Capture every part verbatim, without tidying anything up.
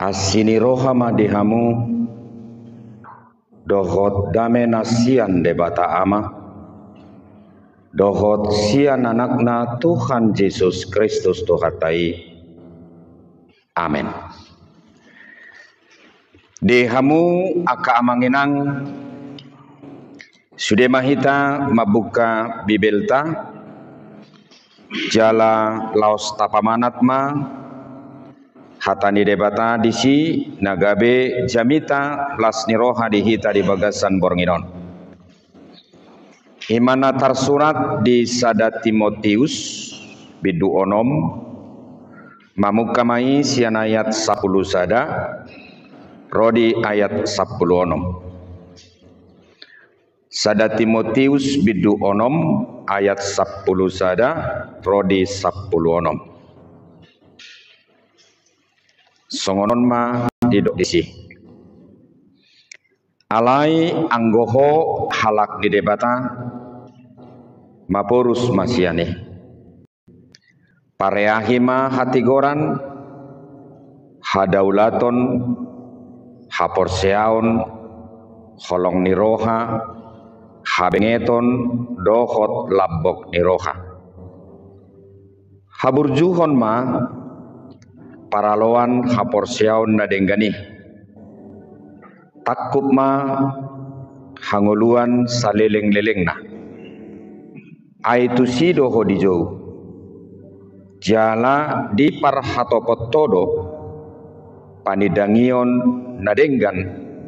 Asi ni roha ma di hamu, dohot dame na sian Debata Ama, dohot sian Anakna Tuhan Jesus Kristus Tuhanta i. Amen. Di hamu angka amang inang, sude ma hita mambuka Bibelta, jala laos tapamanat ma hata ni Debata disi, na gabe jamita las ni roha di hita di bagasan borngin on. I ma na tarsurat di sada Timotius bindu onom, mamungka ma i sian ayat sampulu sada ro di ayat sampulu onom. Sada Timotius bindu onom ayat sampulu sada ro di sampulu onom. Songon on ma didok disi. Alai anggo ho halak ni Debata, maporus ma sian i. Pareahi ma hatigoran, hadaulaton, haporseaon, holong ni roha, habengeton, dohot lambok ni roha. Haburjuhon ma paraloan haporseaon na denggan i. Tangkup ma hangoluan salelenglelengna. Ai tusi do ho dijou. Jala diparhatopot ho do panindangion na denggan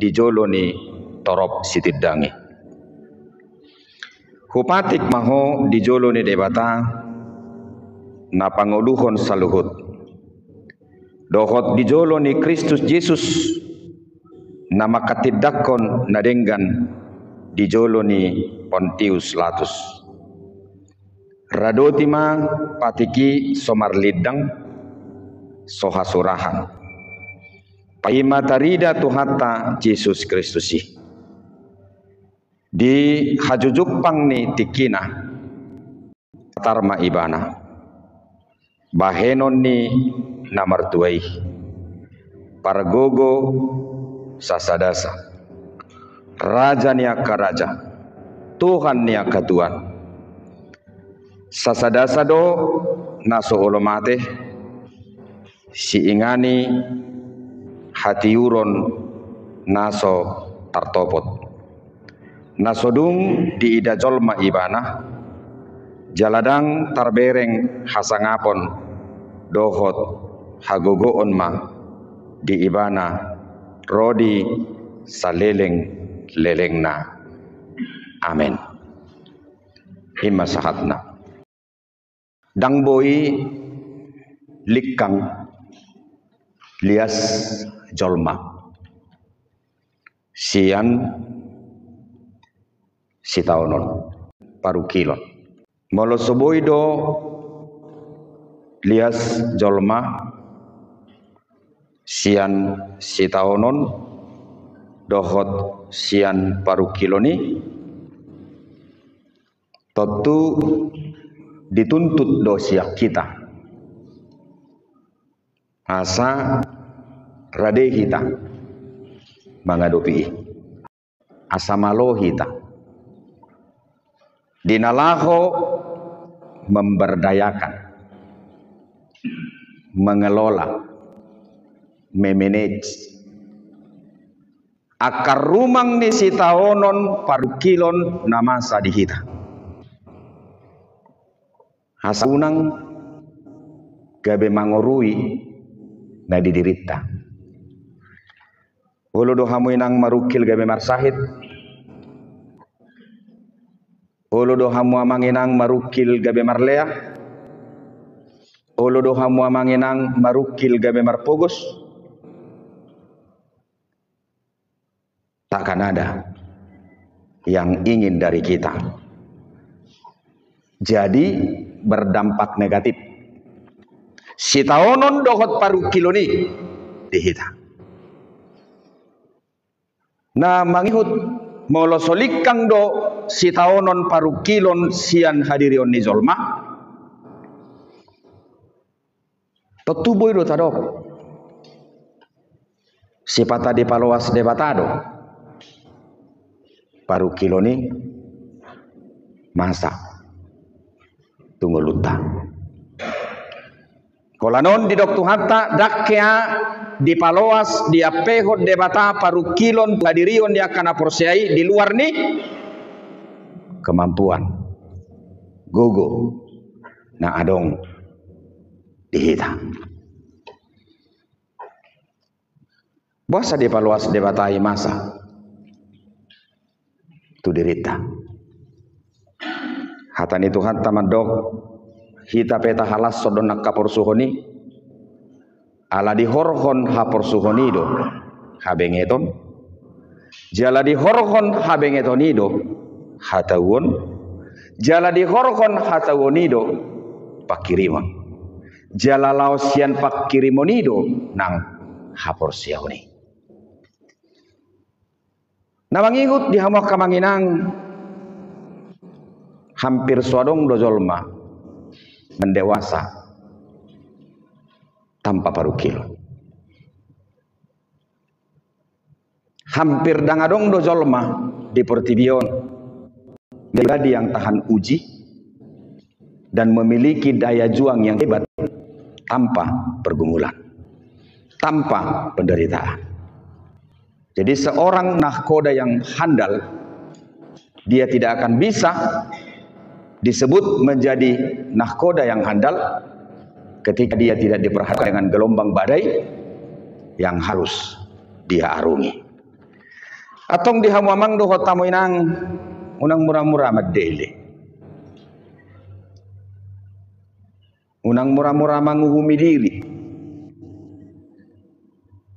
di jolo ni torop sitindangi i. Hupatik ma ho di jolo ni Debata na pangoluhon saluhut, dohot di jolo ni Kristus Jesus na manghatindanghon na denggan di jolo ni Pontius Latus. Radoti ma patik i so marlindang, so hasurahan. Paima tarida Tuhanta Jesus Kristus i. Di hajujumpang ni tingkina, patar ma ibana. Bahenon ni na martua i, pargogo sasadasa, raja ni angka raja, Tuhan ni angka tuhan. Sasadasa do na so olo mate, siingani hatiuron na so tartopot. Na so dung diida jolma ibana, jala ndang tarbereng hasangapon dohot hagogoon ma di ibana ro di salelenglelengna. Amen. I ma sahatna. Ndang boi lingkang lias jolma sian sitaonon parungkilon. Molo so boi do lias jolma sian sitaonon dohot sian parungkilon i, tontu dituntut do sian hita asa rade hita mangadopi i, asa malo hita di na laho memberdayakan, mengelola, memanage angka rumang ni sitaonon parungkilon na masa di hita. Asa unang gabe mangorui na di dirinta. Olo do hamu inang marungkil gabe marsahit? Olo do hamu amang inang marungkil gabe marlea? Olo do hamu amang inang marungkil gabe marpogos? Takkan ada yang ingin dari kita. Jadi berdampak negatif sitaonon dohot parungkilon i di hita. Na mangihut, molo so lingkang do sitaonon parungkilon sian hadirion ni jolma, tontu boi do tadok Sipata dipaloas Debata do parungkilon i masa tu ngolunta. Holan on didok Tuhanta, ndang hea dipaloas, diampehon Debata parungkilon, hadirion di angka na porsea i di luar ni kemampuan, gogo na adong di hita. Boasa dipaloas Debata i masa tu dirinta? Hata ni Tuhanta mandok, hita pe tahalashon do angka porsuhon i, ala dihorhon haporsuhon i do habengeton, jala dihorhon habengeton i do hatauon, jala dihorhon hatauon i do pangkirimon, jala laos sian pangkirimon i do nang haporseaon i. Na mangihut di hamu angka amang inang, hampir so adong do jolma mandewasa tanpa parungkilon. Hampir ndang adong do jolma di portibi on pribadi yang tahan uji dan memiliki daya juang yang hebat tanpa pergumulan, tanpa penderitaan. Jadi, seorang nahkoda yang handal, dia tidak akan bisa disebut menjadi nahkoda yang handal ketika dia tidak diperhadapkan dengan gelombang badai yang harus dia arungi. Antong di hamu amang dohot hamu inang, unang mura-mura mandele. Unang mura-mura manguhumi diri.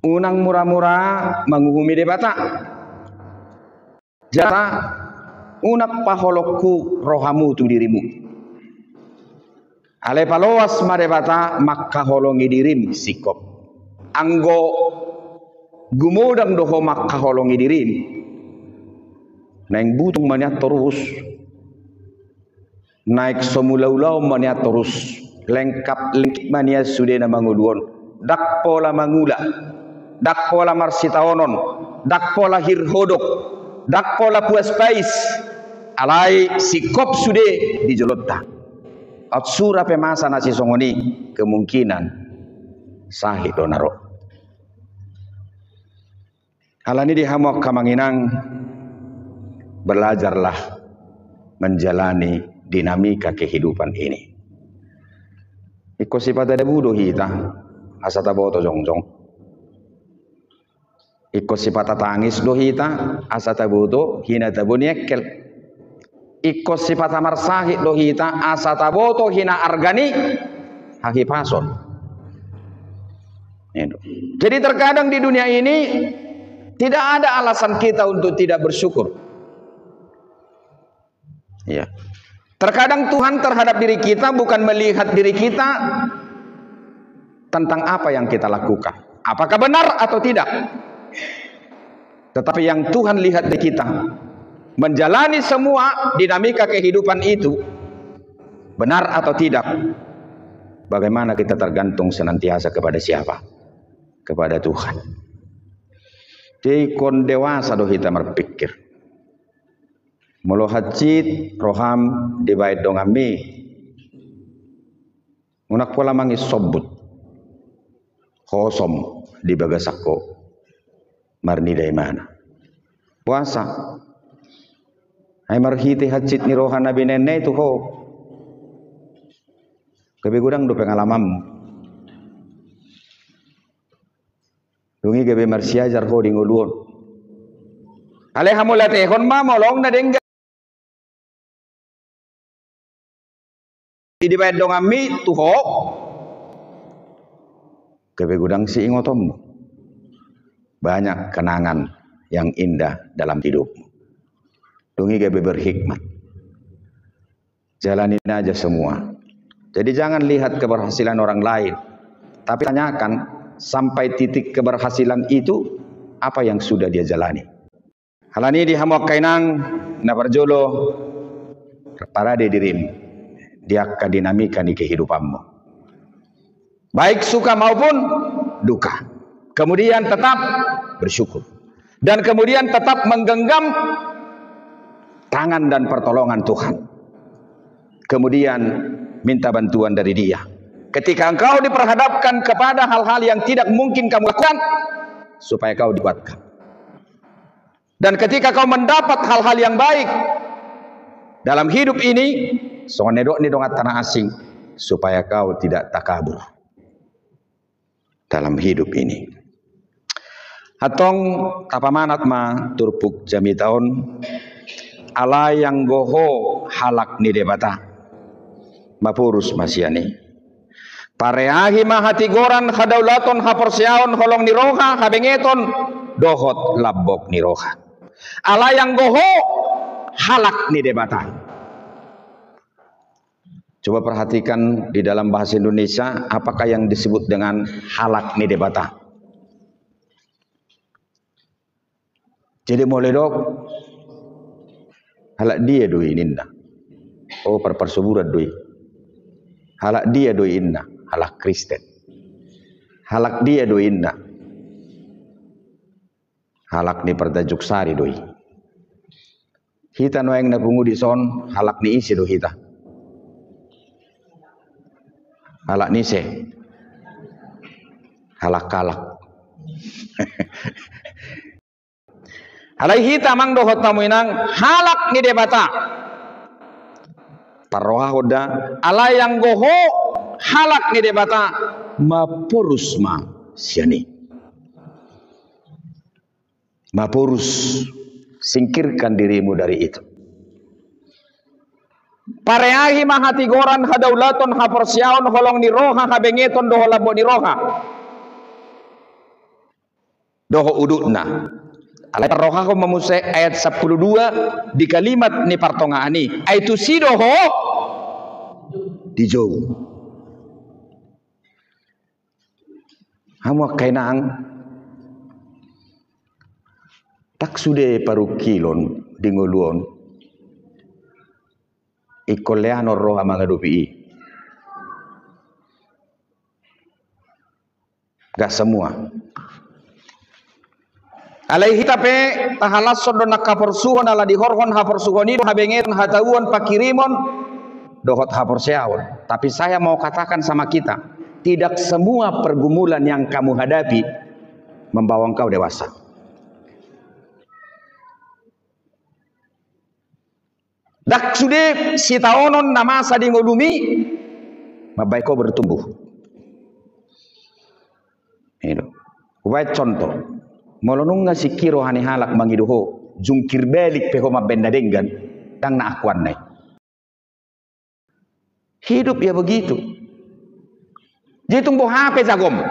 Unang mura-mura manguhumi Debata. Jala unang paholonghu rohamu tu dirimu. Alai paloas ma Debata mangkaholongi dirim singkop. Anggo gumodang do ho mangkaholongi dirim, naeng butung ma nian torus. Naeng so mangula ulaon ma nian torus, lengkap lengkit ma nian sude na mangolu on. Ndang pola mangula, ndang pola marsitaonon, ndang pola hirhodok, ndang pola puas pais. Alai singkop sude di jolonta. Aut sura pe masa na sisongon i, kemungkinan sahit do na ro. Alani di hamu angka amang inang, belajarlah menjalani dinamika kehidupan ini. Ingkon sipata dabu do hita asa taboto jongjong. Ingkon sipata tangis do hita asa taboto hina tabo ni engkel. Ingkon sipata marsahit do hita asa taboto hina arga ni hahipason. Jadi, terkadang di dunia ini tidak ada alasan kita untuk tidak bersyukur. Ya. Terkadang Tuhan terhadap diri kita bukan melihat diri kita tentang apa yang kita lakukan, apakah benar atau tidak. Tetapi yang Tuhan lihat di kita, menjalani semua dinamika kehidupan itu, benar atau tidak, bagaimana kita tergantung senantiasa kepada siapa? Kepada Tuhan. Jadi ingkon dewasa do hita marpikir. Molo hansit roham dibaen donganmi, unang pola mangisombut hosom di bagasan ho marnida imana. Boasa? Ai marhite hansit ni roha na binaenna i tu ho, gabe godang do pengalamanmu. Dung i gabe marsiajar ho di ngolu on. Alai hamauliatehon ma molo na denggan i dibaen donganmi tu ho, gabe godang siingotonmu banyak kenangan yang indah dalam hidupmu. Dung i gabe berhikmat. Jalanin aja semua. Jadi jangan lihat keberhasilan orang lain, tapi tanyakan sampai titik keberhasilan itu apa yang sudah dia jalani. Alani di hamu angka inang, na parjolo, parade dirim di angka dinamika ni kehidupanmu, baik suka maupun duka. Kemudian tetap bersyukur. Dan kemudian tetap menggenggam tangan dan pertolongan Tuhan. Kemudian minta bantuan dari Dia. Ketika engkau diperhadapkan kepada hal-hal yang tidak mungkin kamu lakukan, supaya kau dikuatkan. Dan ketika kau mendapat hal-hal yang baik dalam hidup ini, songon na nidok ni dongan tano asing, supaya kau tidak takabur dalam hidup ini. Antong tapamanat ma turpuk jamita on, alai anggo ho halak ni Debata, maporus ma sian i. Pareahi ma hatigoran, hadaulaton, haporseaon, holong ni roha, habengeton, dohot lambok ni roha. Alai anggo ho halak ni Debata. Coba perhatikan di dalam bahasa Indonesia, apakah yang disebut dengan halak ni Debata. Jadi molo didok, halak dia do i ninna. Oh, parparsuburan do i. Halak dia do i ninna, halak Kristen. Halak dia do i ninna, halak ni Partanjung Sari do i. Hita nuaeng na pungu dison, halak ni ise do hita? Halak ni ise? Halak-halak. Alai hita amang dohot hamu inang, halak ni Debata. Parrohahon da, alai anggo ho halak ni Debata, maporus ma sian i. Maporus, singkirkan dirimu dari itu. Pareahi ma hatigoran, hadaulaton, haporseaon, holong ni roha, habengeton, dohot lambok ni roha. Dohot udutna. Alai parrohahon ma muse ayat sampulu dua di kalimat ni partongaan i. Ai tusi do ho dijou. Hamu angka inang, ndang sude parungkilon di ngolu on. Ingkon leanon roha mangadopi i. Ndang semua. Alai hita pe tahalashon do nang haporsuhon, ala dihorhon haporsuhon i do habengeton, hatauon, panghirimon, dohot haporseaon. Tapi saya mau katakan sama kita, tidak semua pergumulan yang kamu hadapi membawa engkau dewasa. Ndang sude sitaonon na masa di ngolumi mambaen ho bertumbuh. I do. Hubaen contoh. Molo nunga singkir roha ni halak mangido ho, jungkir balik pe ho mambaen na denggan, ndang na akuanna i. Hidup ya begitu. Jadi tung boha pe jagom,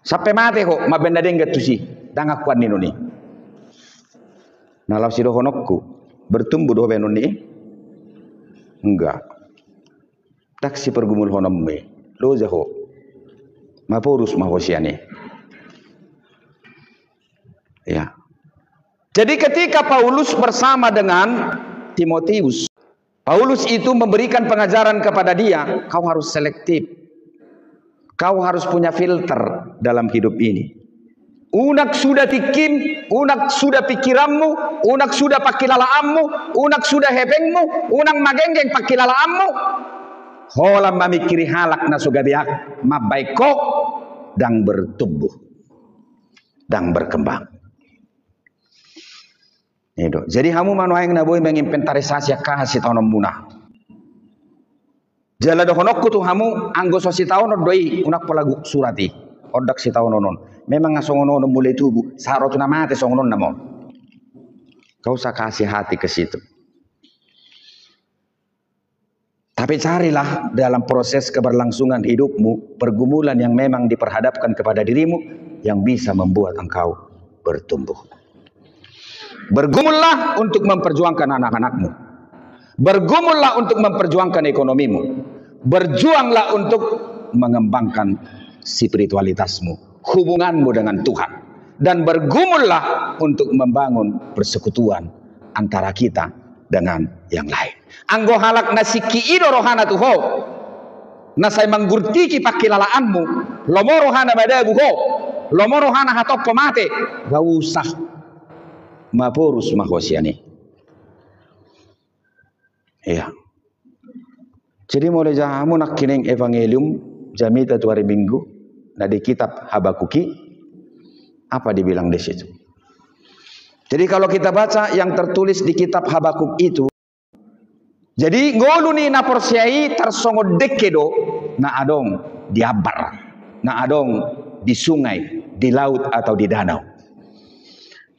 sampe mate ho mambaen na denggan tusi, ndang akuan ninna i. Na laho sidohononku, bertumbuh do ho baenon i? Enggak. Ndang sipergumulhononmu i, loja ho. Maporus ma ho sian i. Ya. Jadi ketika Paulus bersama dengan Timotius, Paulus itu memberikan pengajaran kepada dia, kau harus selektif. Kau harus punya filter dalam hidup ini. Unang suda tingkim, unang suda pingkiranmu, unang suda pangkilalaanmu, unang suda hepengmu, unang magenggeng pangkilalaanmu. Holan mamingkiri halak na so gabe ahu, mambaen ho ndang bertumbuh, ndang berkembang. I do. Jadi hamu ma nuaeng na boi menginventarisasi angka hasitaononmuna. Jala dohononku tu hamu, anggo so sitaonon do i, unang pola surat i. On ndang sitaonon on. Memang songon on mulai tubu, sahat tu na mate songon on nama on. Kau usah kasih hati ke situ. Tapi carilah dalam proses keberlangsungan hidupmu pergumulan yang memang diperhadapkan kepada dirimu yang bisa membuat engkau bertumbuh. Bergumullah untuk memperjuangkan anak-anakmu. Bergumullah untuk memperjuangkan ekonomimu. Berjuanglah untuk mengembangkan spiritualitasmu, hubunganmu dengan Tuhan. Dan bergumullah untuk membangun persekutuan antara kita dengan yang lain. Anggo halak na singkir i do rohana tu ho, na sai manggurtiki pangkilalaanmu, lomo rohana madabu ho, Lomo rohana hatop ho mate, gak usah. Maporus ma ho sian i. Iya. Jadi molo dijaha hamu nangkining Evangelium jamita tu hari Minggu, na di kitab Habakuk i, apa dibilang di situ? Jadi kalau kita baca yang tertulis di kitab Habakuk itu, jadi ngolu ni na porsea i tarsongon dengke do na adong di ambar, na adong di sungai, di laut atau di danau.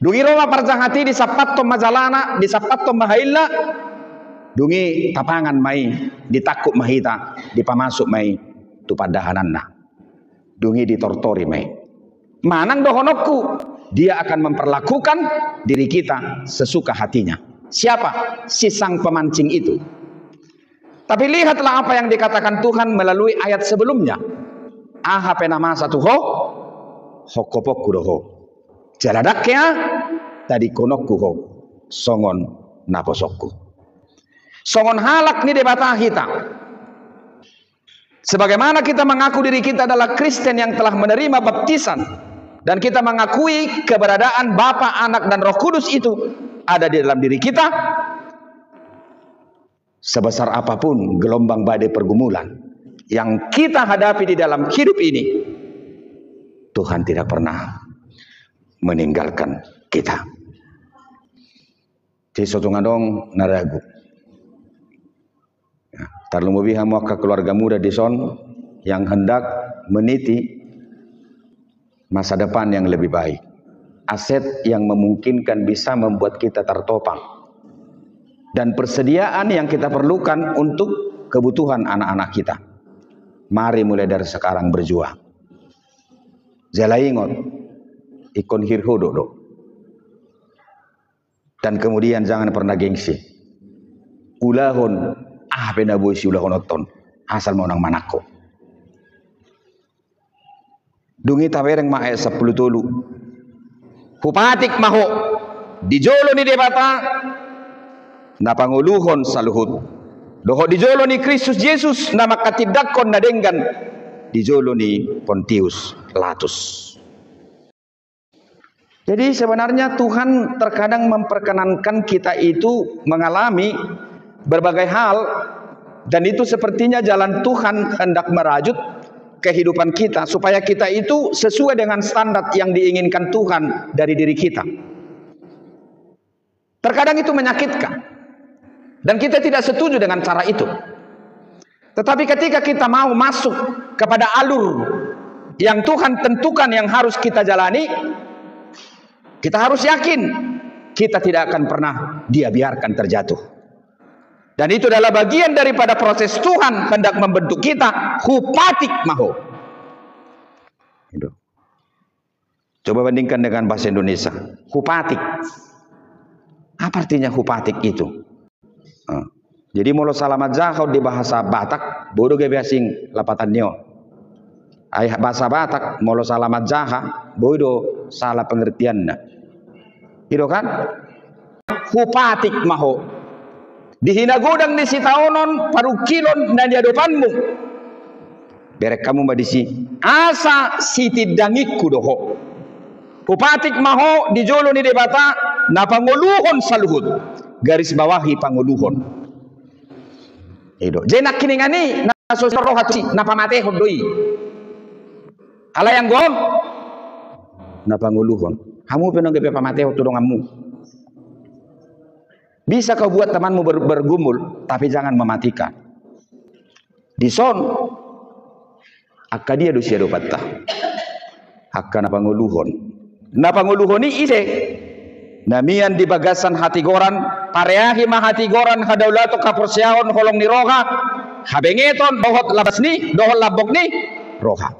Dung i ro ma parjahat i, disampathon ma jalana, disampathon ma hailna, dung i tapangan ma i, ditangkup ma hita, dipamasuk ma i tu pandahananna. Dung i ditortori ma i. Manang dohononku, dia akan memperlakukan diri kita sesuka hatinya. Siapa? Si sang pemancing itu. Tapi lihatlah apa yang dikatakan Tuhan melalui ayat sebelumnya. Aha pe na masa tu ho, hongkoponku do ho. Jala ndang hea tadingkononku ho songon naposongku. Songon halak ni Debata hita. Sebagaimana kita mengaku diri kita adalah Kristen yang telah menerima baptisan, dan kita mengakui keberadaan Bapa, Anak, dan Roh Kudus itu ada di dalam diri kita, sebesar apapun gelombang badai pergumulan yang kita hadapi di dalam hidup ini, Tuhan tidak pernah meninggalkan kita. Jadi so tung adong na ragu. Ya, tarlumobi hamu angka keluarga muda dison yang hendak meniti masa depan yang lebih baik. Aset yang memungkinkan bisa membuat kita tertopang. Dan persediaan yang kita perlukan untuk kebutuhan anak-anak kita. Mari mulai dari sekarang berjuang. Jala ingot, ingkon hirhodok do. Dan kemudian jangan pernah gengsi. Ulahon aha pe na boi siulahononton, asal ma unang manangko. Dung i tabereng ma ayat sampulu tolu. Hupatik ma ho di jolo ni Debata na pangoluhon saluhut, dohot di jolo ni Kristus Jesus na manghatindanghon na denggan di jolo ni Pontius Latus. Jadi sebenarnya Tuhan terkadang memperkenankan kita itu mengalami berbagai hal, dan itu sepertinya jalan Tuhan hendak merajut kehidupan kita, supaya kita itu sesuai dengan standar yang diinginkan Tuhan dari diri kita. Terkadang itu menyakitkan. Dan kita tidak setuju dengan cara itu. Tetapi ketika kita mau masuk kepada alur yang Tuhan tentukan yang harus kita jalani, kita harus yakin kita tidak akan pernah Dia biarkan terjatuh. Dan itu adalah bagian daripada proses Tuhan hendak membentuk kita. Hupatik ma ho. Gitu. Coba bandingkan dengan bahasa Indonesia. Hupatik. Apa artinya hupatik itu? Ah. Jadi molo sala manjaha di bahasa Batak, boi do gabe asing lapatan ni on. Ai bahasa Batak, molo sala manjaha, boi do sala pengertianna. I do kan? Hupatik ma ho di hinagodang ni sitaonon parungkilon na niadopanmu. Bereng hamu ma disi, asa sitindangingku do ho. Hupatik ma ho di jolo ni Debata na pangoluhon saluhut. Garis bawahi pangoluhon. I do. Jadi nangkiningan i na so roha tusi, na pamatehon do i. Alai anggo on na pangoluhon. Hamu pe nunga gabe pamatehon tu donganmu. Bisa kau buat temanmu ber-, bergumul, tapi jangan mematikan. Dison, angka dia do siadopanta? Angka na pangoluhon. Na pangoluhon i ise? Na mian di bagasan hatigoran, pareahi ma hatigoran, hadaulaton, haporseaon, holong ni roha, habengeton, dohot labas ni, dohot lambok ni roha.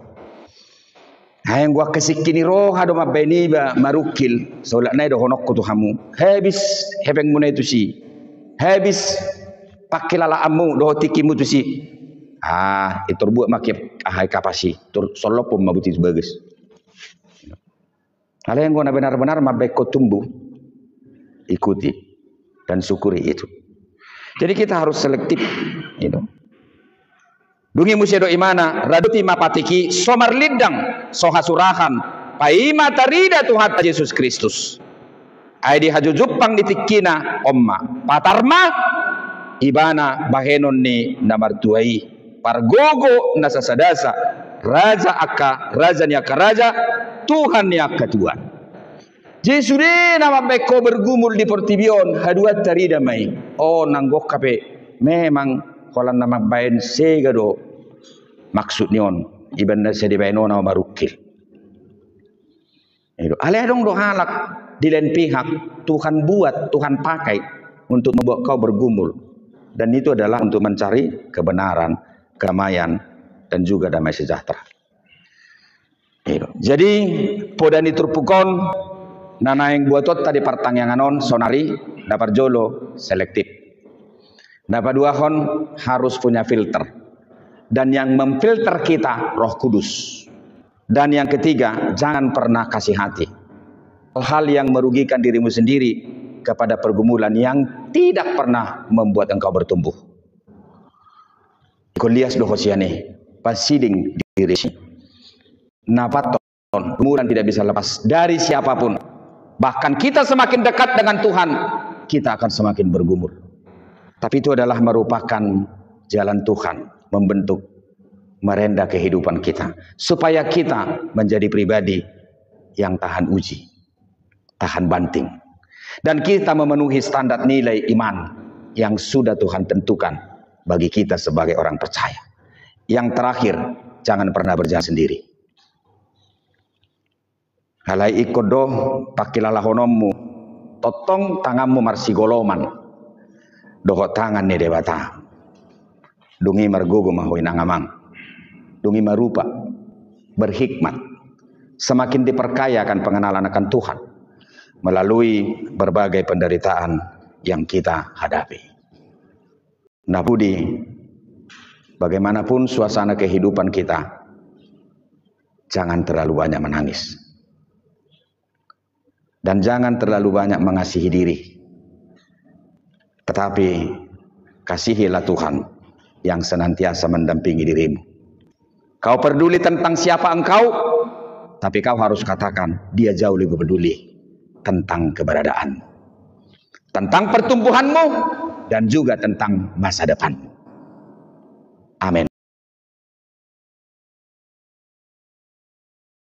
Ai anggo angka singki ni roha do mambaen iba marungkil, saulak nai dohononku tu hamu. Habis hepengmuna i tusi. Habis pangkilalaanmu dohot tingkimu tusi. Ah, i tor buat ma hep-, aha, i kapas i. Tor sollophon ma buti tu bagas. Alai anggo na benar-benar mambaen ho tumbuh, ikuti dan syukuri itu. Jadi kita harus selektif, gitu. Dung i muse do imana, radoti ma patik i, so marlindang, so hasurahan, paima tarida Tuhanta Jesus Kristus. Ai di hajujumpang ni tingkina on ma patar ma ibana bahenon ni na martua i, pargogo na sasadasa, raja angka raja ni angka raja, Tuhan ni angka tuan. Jadi sude na mambahen ho bergumul di portibi on, haduan tarida ma i. O nanggo hape memang holan na mambahen sega do maksud ni on, iban na sai dibahen on na marungkil. Alai adong do halak di lain pihak Tuhan buat, Tuhan pakai untuk membuat kau bergumul. Dan itu adalah untuk mencari kebenaran, kedamaian, dan juga damai sejahtera. Jadi poda ni turpuk on na naeng buatonta di partangiangan on sonari, na parjolo selektif. Na paduahon harus punya filter. Dan yang memfilter kita Roh Kudus. Dan yang ketiga, jangan pernah kasih hati hal-hal yang merugikan dirimu sendiri kepada pergumulan yang tidak pernah membuat engkau bertumbuh. Ingkon lias do ho sian i, pasiding diri. Na paton, pergumulan tidak bisa lepas dari siapapun. Bahkan kita semakin dekat dengan Tuhan, kita akan semakin bergumul. Tapi itu adalah merupakan jalan Tuhan membentuk, merenda kehidupan kita, supaya kita menjadi pribadi yang tahan uji, tahan banting, dan kita memenuhi standar nilai iman yang sudah Tuhan tentukan bagi kita sebagai orang percaya. Yang terakhir, jangan pernah berjalan sendiri. Alai ingkon do pangkilalahononmu, tongtong tanganmu marsigoloman dohot tangan ni Debata. Dung i margogo ma ho inang amang. Dung i ma rupa, berhikmat, semakin diperkaya akan pengenalan akan Tuhan melalui berbagai penderitaan yang kita hadapi. Na pudi, bagaimanapun suasana kehidupan kita, jangan terlalu banyak menangis. Dan jangan terlalu banyak mengasihi diri. Tetapi kasihilah Tuhan yang senantiasa mendampingi dirimu. Kau peduli tentang siapa engkau, tapi kau harus katakan, Dia jauh lebih peduli tentang keberadaanmu, tentang pertumbuhanmu, dan juga tentang masa depanmu. Amin.